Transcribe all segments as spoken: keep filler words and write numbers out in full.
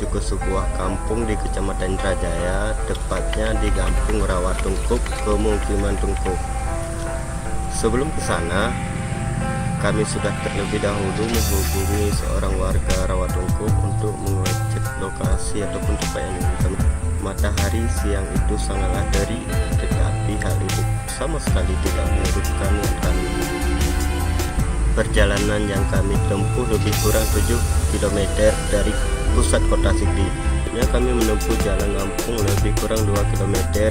ke sebuah kampung di Kecamatan Indrajaya, tepatnya di Gampong Rawa Tungkup, Pemukiman Tungkup. Sebelum ke sana, kami sudah terlebih dahulu menghubungi seorang warga Rawa Tungkup untuk mengecek lokasi ataupun tempat yang kami. Matahari siang itu sangatlah terik, tetapi hal itu sama sekali tidak menyurutkan kami. Perjalanan yang kami tempuh lebih kurang tujuh kilometer dari pusat kota Sigli. Akhirnya kami menempuh jalan kampung lebih kurang dua kilometer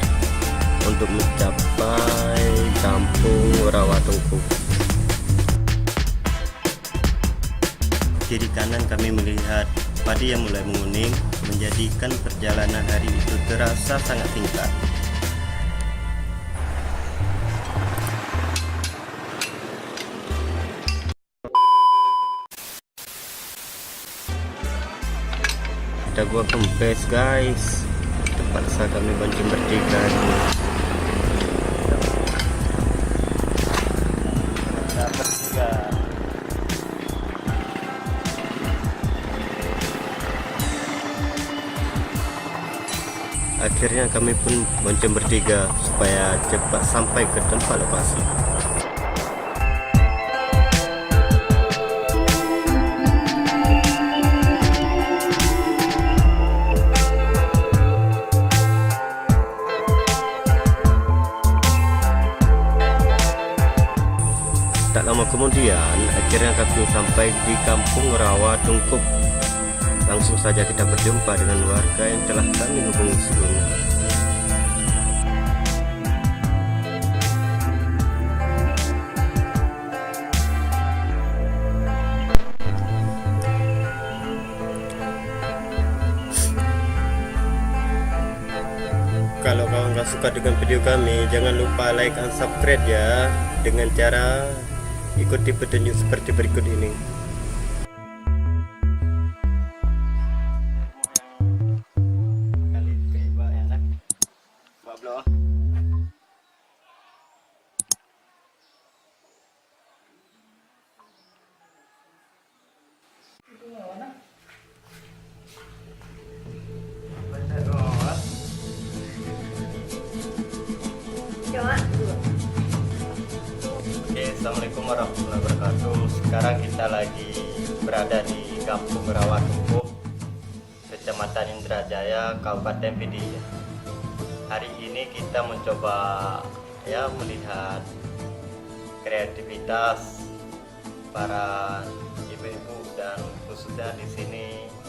untuk mencapai Kampung Rawa Tungkup. Kiri kanan kami melihat padi yang mulai menguning, menjadikan perjalanan hari itu terasa sangat singkat. Ada gua kempes, guys. Terpaksa kami bonceng bertiga ini. Akhirnya kami pun bonceng bertiga supaya cepat sampai ke tempat lokasi. Tak lama kemudian, akhirnya kami sampai di Kampung Rawa Tungkup. Langsung saja kita berjumpa dengan warga yang telah kami hubungi sebelumnya. Kalau kawan-kawan suka dengan video kami, jangan lupa like and subscribe ya, dengan cara ikuti petunjuk seperti berikut ini. Oke, assalamualaikum warahmatullahi wabarakatuh. Sekarang kita lagi berada di Kampung Rawa Tungkup, Kecamatan Indrajaya, Kabupaten Pidie. Hari ini kita mencoba, ya, melihat kreativitas para ibu-ibu dan khususnya di sini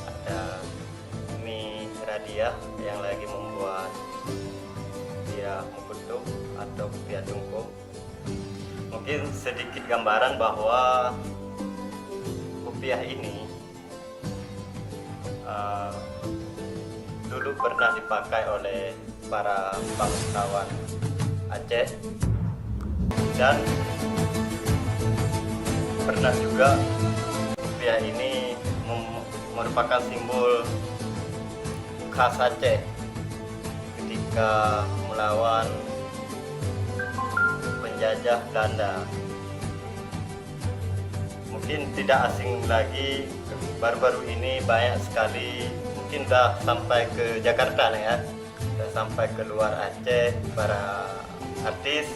ada Umi Radiah yang lagi membuat kupiah meukutup atau kupiah tungkup. Mungkin sedikit gambaran bahwa kupiah ini, eh, dulu pernah dipakai oleh para bangsawan Aceh dan pernah juga kupiah ini mem-, merupakan simbol khas Aceh ketika melawan penjajah Belanda. Mungkin tidak asing lagi, baru-baru ini banyak sekali, mungkin dah sampai ke Jakarta nih ya, dah sampai ke luar Aceh, para artis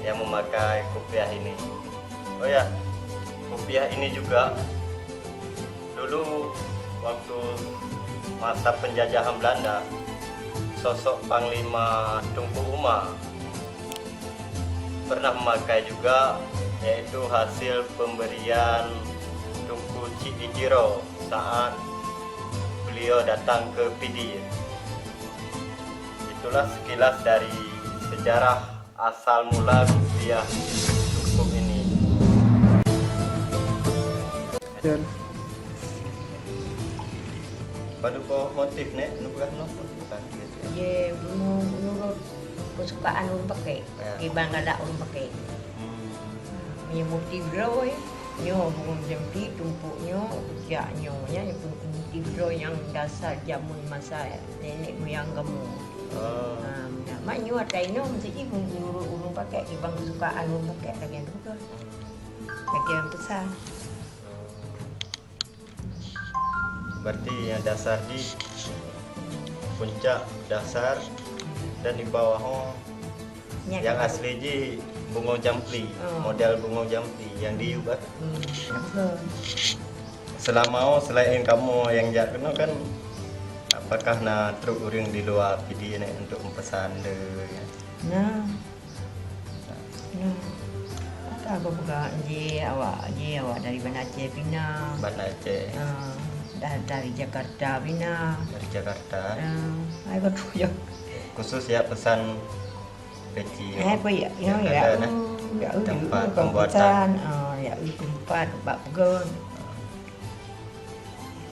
yang memakai kupiah ini. Oh ya, kupiah ini juga dulu waktu masa penjajahan Belanda, sosok Panglima Teuku Umar pernah memakai juga, yaitu hasil pemberian Teuku Chik di Tiro saat beliau datang ke Pidie. Itulah sekilas dari sejarah asal mula kupiah Tungkup ini. Dan padub boh motif, Nek, nu peugah noh? Bukan, gitu ya. Ye, menurut kesukaan ureueng pakai. Ya. Kiban galak ureueng pakai. Hmm. Ye, motif droe, nyoe bungong jampi, tumpuk nyoe, jak nyoe, ya, motif droe nyang dasar jameun masa nenek moyang kamoe. Oh. Ha, ma nyoe ata inoe meusti menurut ureueng pakai, kiban kesukaan ureueng pakai lagèe tu ke. Lagèe pesan. Berarti nyang dasar di puncak dasar dan di bawah, oh, nyang asli jih bungong jampli, oh, model bungong jampli nyang di yup, eh. Hmm. Selama, oh, selain kamoe nyang jak keunoe kan, apakah na trok ureuëng di luwa Pidie ni untuk meupesan le? Nah. Nah, ata geupeugah jih awak, jih awak dari Banda Aceh pih na. Banda Aceh. Ah, dah dari Jakarta pih na. Dari Jakarta. Ah, hai bagus ya. Khusus ya pesan peci. Hai, ya, ya, ya, tempat pembuatan. Ah, ya, tempat bak pegon.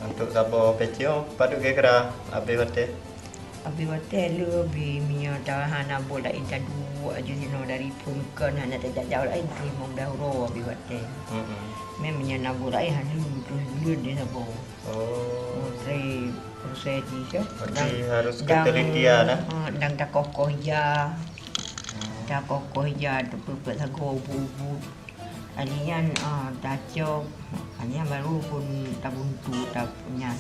Untuk saboh peci, padub kira-kira abéh watée? Abéh watée le bi meunyoe tahan abot laén taduek aju sinoe dari phon kon hana tajak-jak laén, limong blaih uroe abéh watée. Mm-mm. Mé meunyoe na abot laén hana lheueh buleuen di saboh. Oh. Dari proses jih, berarti harus ketelitian, eh? Ah, dan takoh-koh ija. Hmm. Takoh-koh ija, tapeupet sagoe ubeut-ubeut. Alih nyan, ah, tacok, alih nyan baru phon tabuntu, tap-, nyan.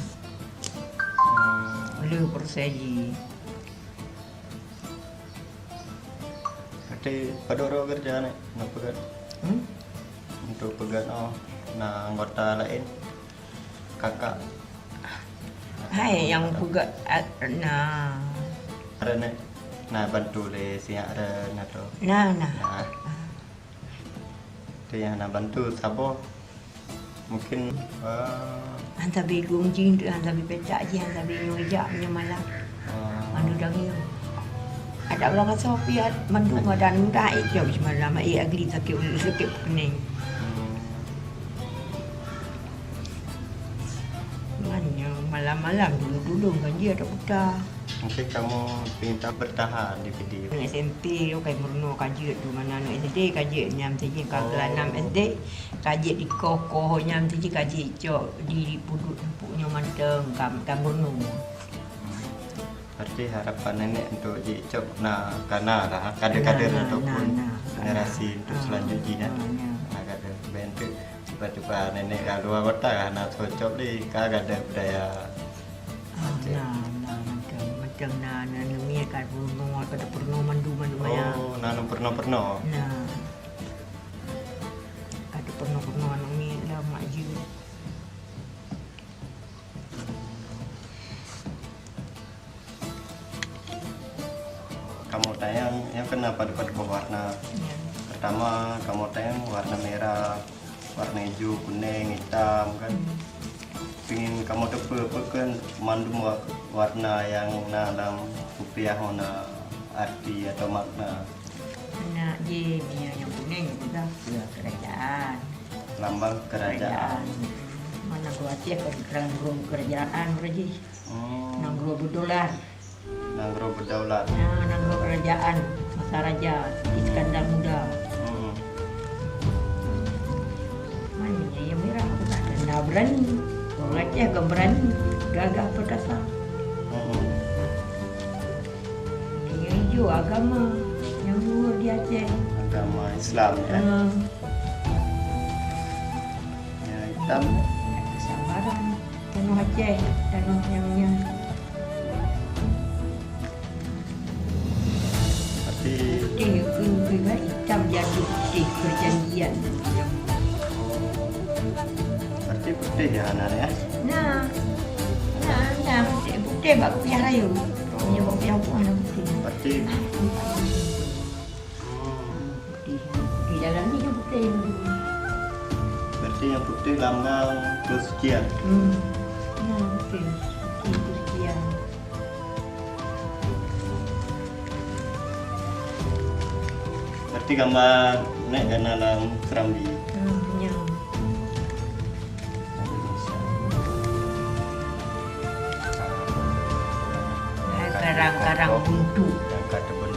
Hmm. Le proses jih. Berarti padub droe keureuja ni, na peugét? Hmm? Untuk peugét, oh, na anggota laén, kakak? Hai, nyang peugét, ah, na. Ada ni, na bantu lé siat ada na tu. Na, na. Na. Ah. Tu nyang na bantu saboh. Mungkin, eh, han sabe gong jih, han sabe petak jih, han sabe nyoe jak, nyoe malam. Ah. Anu dang nyoe. Ada ureuëng asoe piat, mandum ada mudah, eh, jauh semalam, eh, agli sakét, sakét peuneng. Hmm. Manyang malam-malam dulu-dulu kan dia ada buta. Mungkin kamu pinta bertahan di Pidie. Aneuk S M P tu kai meurunoe ka jeuet tu, mana aneuk S D ka jeuet nyam saji ka kelas enam S D, ka jeuet dikoh-koh nyam saji ka jicok di puduk empuk nyoe mantong ka, ka meurunoe. Berarti harapan nenek untuk jicok na, ka na lah, kader-kader ataupun generasi untuk selanjutnya. Na, na, na. Na kader. Bentuk tiba-tiba nenek ka luar kota, ka na cocok di, ka kader budaya. Ah, Aceh. Na, na, macam, macam na, na, na, mi ka peurunoe, ka peurunoe mandu, mandu maya. Oh, na, na peurunoe-peurunoe. Na. Ka peurunoe-peurunoe aneuk mi lah mak jih. Kamoe tanyong, nyoe kan na padub-padub boh warna. Ya. Pertama, kamoe tanyong warna merah, warna ijo, kuneng, itam, kan. Hmm. Pingin kamoe teupeue, peue kheun mandum wa-, warna nyang na lam kupiah nyoe na arti atau makna? Nak jih, meunyoe nyang kuneng peugah keu kerajaan. Lambang kerajaan. Kerajaan. Mana gua Aceh kan kerajaan, kerajaan, uroe jih. Hmm. Nanggroe beudolar. Nanggroe beudolar. Ya, nanggroe kerajaan masa Raja Iskandar Muda. Hmm. Mana ya, yang merah aku tak ada. Nah, berani. Orang Aceh kan berani. Gagah perkasa. Hmm. Yang hijau agama yang luhur di Aceh. Agama Islam, ya. Hmm. Yang hitam. Kesabaran. Tanoh Aceh, tanoh nyang nyan. Tapi putih, putih, putih, itam jatuh putih perjanjian. Berarti putih ya, Anak, ya? Nah. Nah, nah, putih, putih bak kupiah rayeuk. Ini bak kupiah buah dah putih. Berarti putih. Di dalam ni kan putih. Berarti yang putih lambang kesucian. Hmm. Nah, putih. Putih kesucian. Berarti gambar nek gana lam serambi. Hmm, ya. Karang-karang buntu. Yang kata buntu.